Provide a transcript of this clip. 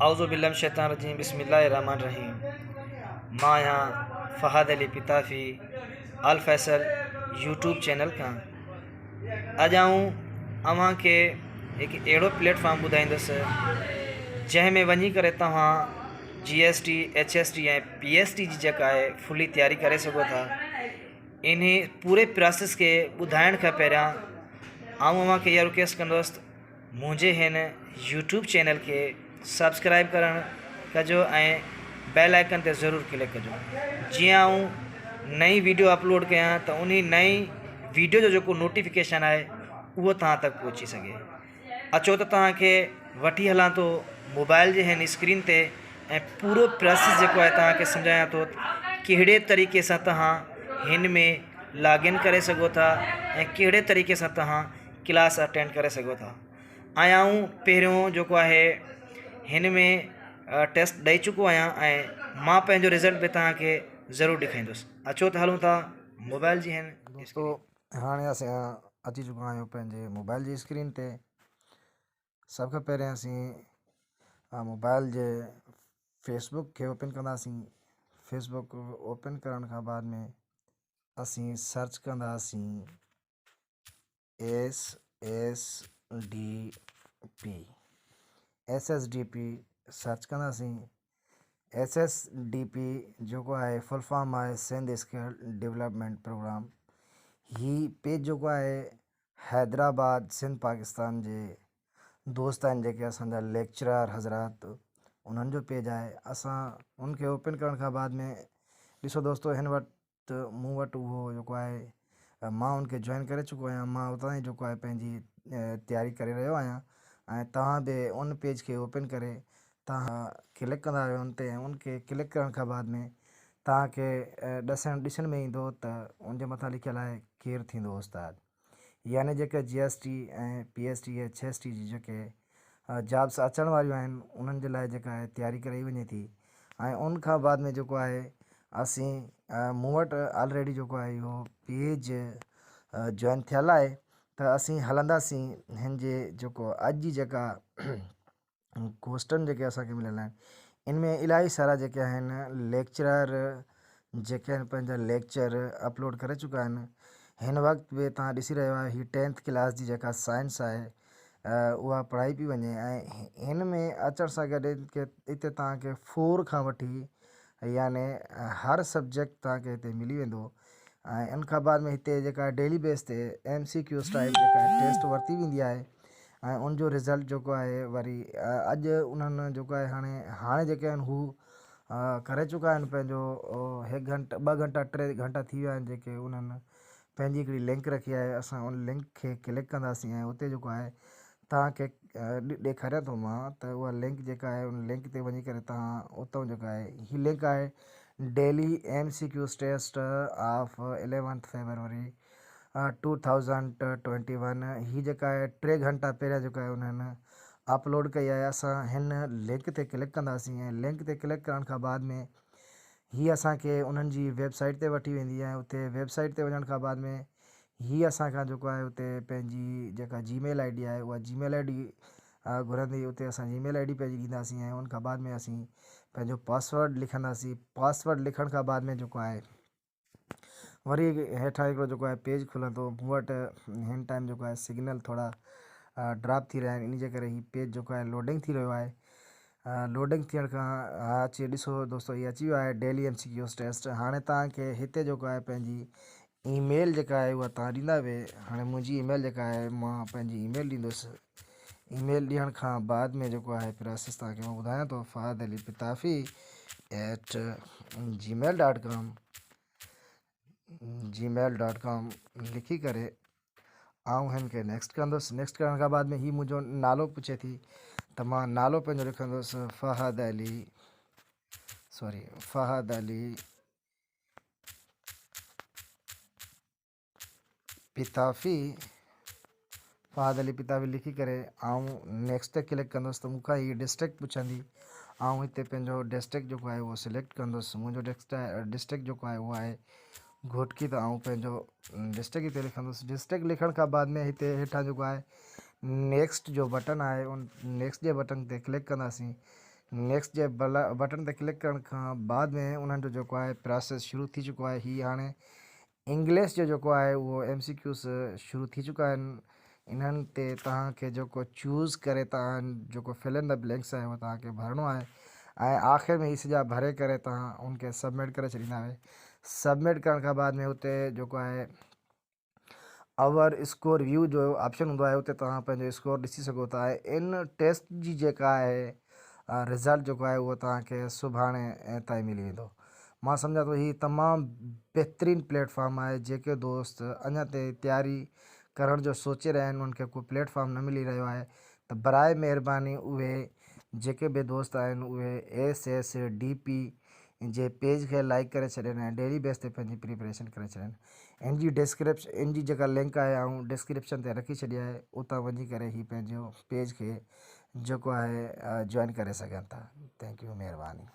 اعوذ بالله من الشيطان الرجيم بسم الله الرحمن الرحيم مان آهيان فهد علي پتافي الفيصل يوٽيوب چينل کان اڄ آئون اوهان کي هڪ اهڙو پليٽ فارم ٻڌائيندس جنهن ۾ وڃي ڪري توهان G S T H S T ۽ P S T جي جيڪا آهي فلي تياري ڪري سگهو ٿا انهي پوري پراسيس کي ٻڌائڻ کان پهريان آئون اوهان کي اها رڪويسٽ ڪندس منهنجي هن يوٽيوب چينل کي سبسڪرائب ڪرڻ ڪجو ۽ بيل آئيڪن تي ضرور ڪلڪ ڪجو جيئن آئون نئين ويڊيو اپلوڊ ڪيان ته انهي نئين ويڊيو جو جيڪو نوٽيفڪيشن آهي اهو توهان تڪ پهچي سگهي. اچو ته توهان کي وٺي هلان ٿو موبائل جي هن اسڪرين تي ۽ پورو پراسيس جيڪو آهي توهان کي سمجهايان ٿو ڪهڙي طريقي سان توهان هن ۾ لاگ ان ڪري سگهو ٿا ۽ ڪهڙي طريقي سان توهان ڪلاس اٽينڊ ڪري سگهو ٿا ۽ آئون پهريون جيڪو آهي هن ۾ ٽيسٽ ڏئي چڪو آهيان ۽ مان پنهنجو رزلٽ به توهان کي ضرور ڏيکاريندس اچو ته هلون ٿا موبائل جي هن دوستو هاڻي اسين اچي چڪا آهيون پنهنجي موبائل جي اسڪرين تي سڀ کان پهريان اسين موبائل جي فيسبڪ کي اوپن ڪنداسين فيسبڪ اوپن ڪرڻ کان بعد ۾ اسين سرچ ڪنداسين S S D P S S D P search ڪنداسين ايس ايس ڊي پي جيڪو آهي فل فارم آهي سنڌ اسڪل ڊولپمينٽ پروگرام هي پيج جيڪو آهي حيدرآباد سنڌ پاڪستان جي دوست آهن جيڪي اسان جا ليڪچرار حضرات انهن جو پيج آهي اسان ان کي اوپن ڪرڻ کان بعد ۾ ڏسو دوستو هن وقت ته مون وٽ اهو جيڪو آهي مان ان کي جوائن ڪري چڪو آهيان مان اتان ئي جيڪو آهي پنهنجي تياري ڪري رهيو آهيان ۽ توهان به ان پيج کي اوپن ڪري توهان ڪلڪ ڪندا آهيو ان تي ۽ ان کي ڪلڪ ڪرڻ کان بعد ۾ توهان کي ڏسڻ ڏسڻ ۾ ايندو ته ان جي مٿان لکيل آهي ڪير ٿيندو استاد يعني جيڪي G S T ۽ P S T H S T جي جيڪي جابس اچڻ واريون آهن انهن جي لاء جيڪا آهي تياري ڪرائي وڃي ٿي ۽ ان کان بعد ۾ جيڪو آهي اسين مون وٽ آلريڊي جيڪو آهي اهو پيج جوائن ٿيل آهي ته اسين هلنداسين هن جي جيڪو اڄ جي جيڪا ڪوسٽن جيڪي اسان کي مليل آهن ان ۾ الاهي سارا جيڪي آهن ليڪچرر جيڪي آهن پنهنجا ليڪچر اپلوڊ ڪري چڪا آهن هن وقت به تان ڏسي رهيو آهيو هي ٽينٿ ڪلاس جي جيڪا سائنس آهي اها پڙهائي پئي وڃي ۽ هن ۾ اچڻ سان گڏ هتي تان کي فور کان وٺي يعني هر سبجيڪٽ تان کي هتي ملي ويندو ۽ ان کان بعد ۾ هتي جيڪا ڊيلي بيس تي ايم سي ڪيوز ٽائپ جيڪا ٽيسٽ ورتي ويندي آهي ۽ ان جو رزلٽ جيڪو آهي وري اڄ انهن جيڪو آهي هاڻي هاڻي جيڪي آهن هو ڪري چڪا آهن پنهنجو هڪ گهنٽا ٻه گهنٽا ٽي گهنٽا ٿي ويا آهن جيڪي انهن پنهنجي هڪڙي لنڪ رکي آهي اسان ان لنڪ کي ڪلڪ ڪنداسين ۽ اتي جيڪو آهي توهان کي ڏيکاريان ٿو مان ته اها لنڪ جيڪا آهي ان لنڪ تي وڃي ڪري توهان اتان جيڪو آهي هي لنڪ آهي daily M C Qs test of eleventh February two thousand twenty one هي جيڪا آهي ٽي گهنٽا پهريان جيڪو آهي انهن اپلوڊ ڪئي آهي اسان هن لنڪ تي ڪلڪ ڪنداسين ۽ لنڪ تي ڪلڪ ڪرڻ کان بعد ۾ هي اسان کي انهن جي ويب سائيٽ تي وٺي ويندي ۽ اتي ويب سائيٽ تي وڃڻ کان بعد ۾ هي اسان کان جيڪو آهي اتي پنهنجي جيڪا جي ميل I D آهي اها جي ميل I D گهرندي اتي اسان جي ميل I D پنهنجي ڏينداسين ۽ ان کان بعد ۾ اسين پنهنجو پاسورڊ لکنداسين پاسورڊ لکڻ کان بعد ۾ جيڪو آهي وري هيٺان هڪڙو جيڪو آهي پيج کلندو مون وٽ هن ٽائيم جيڪو آهي سگنل ٿورا ڊراپ ٿي رهيا آهن ان جي ڪري هي پيج جيڪو آهي لوڊنگ ٿي رهيو آهي لوڊنگ ٿيڻ کان اچي ڏسو دوستو هي اچي ويو آهي daily M C Qs test هاڻي توهان کي هتي جيڪو آهي پنهنجي اي ميل جيڪا آهي اها توهان ڏيندا وي هاڻي منهنجي اي ميل جيڪا آهي مان پنهنجي اي ميل ڏيندس اي ميل ڏيڻ کان بعد ۾ جيڪو آهي پراسيس توهان کي مان ٻڌايان ٿو Fahad Ali Pitafi at Gmail dot com Gmail dot com لکي ڪري آئون هن کي نيڪسٽ ڪندس نيڪسٽ ڪرڻ کان بعد ۾ هي منهنجو نالو پڇي ٿي ته مان نالو پنهنجو لکندس فهد علي سوري فهد علي پتافي فهد علي پتافي لکي ڪري آئون نيڪسٽ تي ڪلڪ ڪندس ته مونکان هي ڊسٽرڪٽ پڇندي آئون هتي پنهنجو ڊسٽرڪٽ جيڪو آهي اهو سليڪٽ ڪندس منهنجو ڊسٽرڪٽ جيڪو آهي اهو آهي گهوٽڪي ته آئون پنهنجو ڊسٽرڪٽ هتي لکندس ڊسٽرڪٽ لکڻ کان بعد ۾ هتي هيٺان جيڪو آهي نيڪسٽ جو بٽن آهي ان نيڪسٽ جي بٽن تي ڪلڪ ڪنداسين. نيڪسٽ جي بٽڻ تي ڪلڪ ڪرڻ کان بعد ۾ انهن جو جيڪو آهي پراسيس شروع ٿي چڪو آهي. هي هاڻي انگلش جو جيڪو آهي اهو ايم سي ڪيوز شروع ٿي چڪا آهن. انهن تي توهان کي جيڪو چوز ڪري توهان جيڪو فل ان the blanks آهي اهو توهان کي ڀرڻو آهي ۽ آخر ۾ هي سڄا ڀري ڪري توهان ان کي سبمٽ ڪري ڇڏيندا آهيو. سبمٽ ڪرڻ کان بعد ۾ اتي جيڪو آهي اور اسڪور ويو جو آپشن هوندو آهي، اتي توهان پنهنجو اسڪور ڏسي سگهو ٿا ۽ ان ٽيسٽ جي جيڪا آهي رزلٽ جيڪو آهي اهو توهان کي سڀاڻي تائين ملي ويندو. مان سمجهان ٿو هي تمام بهترين پليٽ فارم آهي. جيڪي دوست اڃا تائين تياري ڪرڻ جو سوچي رهيا آهن، انهن کي ڪو پليٽ فارم نه ملي رهيو آهي ته براء مهرباني اهي جيڪي به دوست آهن اهي ايس ايس ڊي پي جي پيج کي لائيڪ ڪري ڇڏين ۽ ڊيلي بيس تي پنهنجي پريپريشن ڪري ڇڏين. ان جي ڊسڪرپش ان جي جيڪا لنڪ آهي آئون ڊسڪرپشن تي رکي ڇڏي آهي، اتان وڃي ڪري هي پنهنجو پيج کي جيڪو آهي جوائن ڪري سگهن ٿا. Thank you, مهرباني.